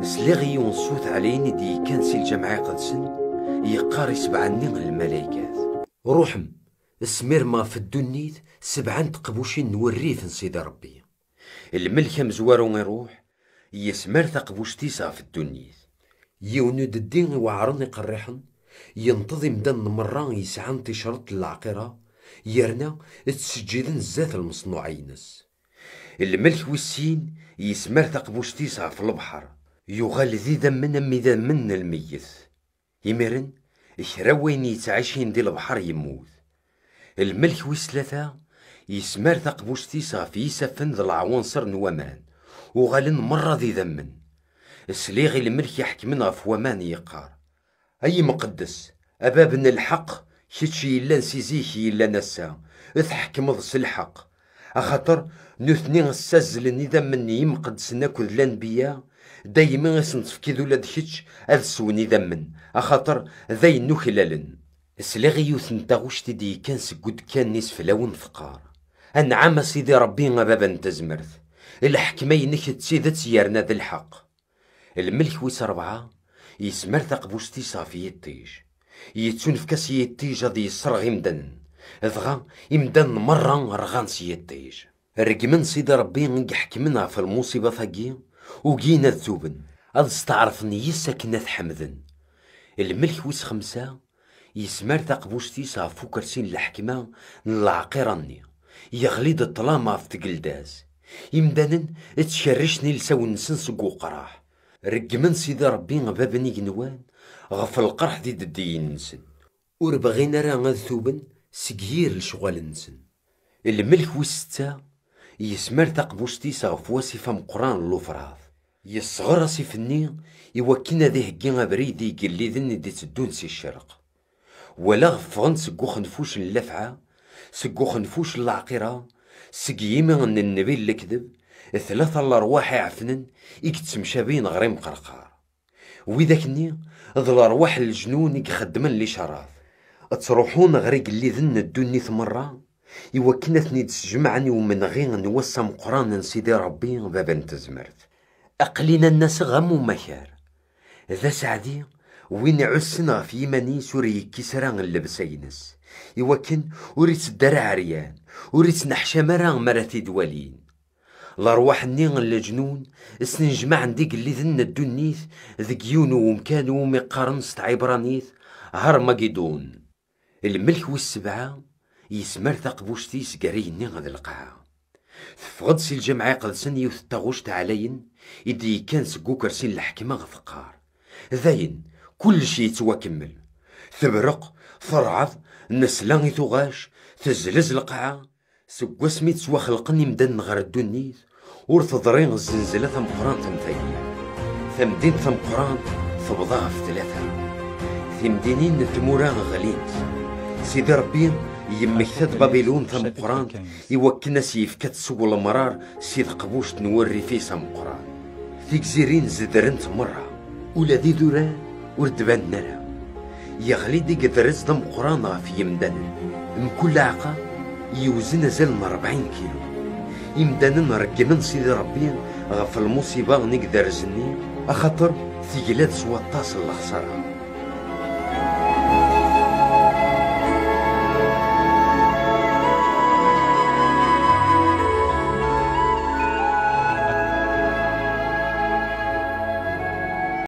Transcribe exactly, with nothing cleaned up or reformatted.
Sliɣ i yiwen ṣṣut ɛlayen i d-yekkan si lǧameɛ iqedsen, yeqqar i sebɛa-nni n lmalaykat: "Ruḥem, smir ma ɣef ddunit sebɛa n teqbucin n wurrif n Sidi Ṛebbi." Lmelk amezwaru iruḥ, yesmar taqbuct-is ɣef ddunit. Yiwen udeddi iweɛṛen iqerriḥen, yenṭeḍ imdanen merra yesɛan ticreḍt n leɛqira, yerna ttseǧǧiden zdat lmeṣnuɛ-ines. Lmelk wis sin yesmar taqbuct-is ɣef lebḥer, yuɣal d idammen am idammen n lmeyyet. Imiren, kra n wayen yettɛicin di lebḥer yemmut. Lmelk wis tlata yesmar taqbuct-is ɣef yisaffen d leɛwanṣer n waman, uɣalen merra d idammen. Sliɣ i lmelk iḥekmen ɣef waman yeqqar: "Ay imqeddes, a bab n lḥeqq, kečč yellan si zik yellan ass-a, tḥekmeḍ s lḥeqq. Axaṭer nutni ssazzlen idammen n yimqeddsen akked lanbeyya, daymi i sen-tefkiḍ ula d kečč ad swen idammen, axaṭer d ayen n uklalen." Sliɣ i yiwet n taɣuct i d-yekkan seg udekkan n iseflawen teqqar: "Anɛam a Sidi Ṛebbi, a baba n tezmert, lḥekma-inek d tidet yerna d lḥeqq." Lmelk wis ṛebɛa yesmar taqbuct-is ɣef yiṭij. Yettunefk-as yiṭij ad yesserɣ imdanen. Dɣa imdanen merra rɣan s yiṭij. Reggmen Sidi Ṛebbi i iḥekmen ɣef lmuṣibat-agi, ugin ad tuben, ad steɛṛfen yis akken ad t-ḥemden. Lmelk wis xemsa yesmar taqbuct-is ɣef ukersi n leḥkma n leɛqira-nni. Yeɣli-d ṭṭlam ɣef tgelda-s. Imdanen ttkerricen ilsawen-nsen seg uqraḥ. Reggmen Sidi Ṛebbi, bab n igenwan, ɣef lqerḥ d ideddiyen-nsen. Ur bɣin ara ad tuben seg yir lecɣal-nsen. Lmelk wis setta yesmar taqbuct-is ɣef wasif ameqqran n Lufrat. Yesɣer asif-nni i wakken ad iheggi abrid i igelliden i d-itteddun si ccerq. Walaɣ ffɣen seg uxenfuc n llafɛa, seg uxenfuc n leɛqira, seg yimi n nnbi n lekdeb, tlata n lerwaḥ iɛefnen i yettemcabin ɣer imqerqar. Widak-nni d lerwaḥ n leǧnun i ixeddmen licarat. Ttruḥun ɣer igelliden n ddunit merra, i wakken ad ten-id-sǧemɛen i umenɣi n wass ameqqran n Sidi Ṛebbi, baba n tezmert. Aql-in annaseɣ am umakar. D aseɛdi win iɛussen ɣef yiman-is ur yekkis ara llebsa-ines, i wakken ur itteddu ara ɛeryan, ur ittneḥcam ara mi ara t-id-walin. Lerwaḥ-nni n leǧnun snejmaɛen-d igelliden n ddunit deg yiwen n umkan umi qqaren s tɛibranit Harmagidun. Lmelk wis sebɛa yesmar taqbuct-is gar igenni d lqaɛa. Teffeɣ-d si lǧameɛ iqedsen yiwet n taɣuct ɛlayen i d-yekkan seg ukersi n leḥkma teqqar: "Dayen, kullec yettwakemmel." Tebreq, terɛed, nesla i tuɣac, tezlez lqaɛa. Seg wasmi ttwaxelqen imdanen ɣer ddunit, ur teḍri zzenzla tameqqrant am tagi. Tamdint tameqqrant tebḍa ɣef tlata. Timdinin n tmura ɣlint. Sidi Ṛebbi yemmekta-d Babilun tameqqrant i wakken ad s-yefk ad tsew lemrar si teqbuct n wurrif-is ameqqran. Tigzirin zedrent merra. Ula d idurar ur d-banen ara. Yeɣli-d igedrez d ameqqran ɣef yimdanen. Mkul aɛeqqa yewzen azal n rebɛin kilu. Imdanen reggmen Sidi Ṛebbi ɣef lmuṣiba n igderz-nni, axaṭer tegla-d s waṭas n lexṣara.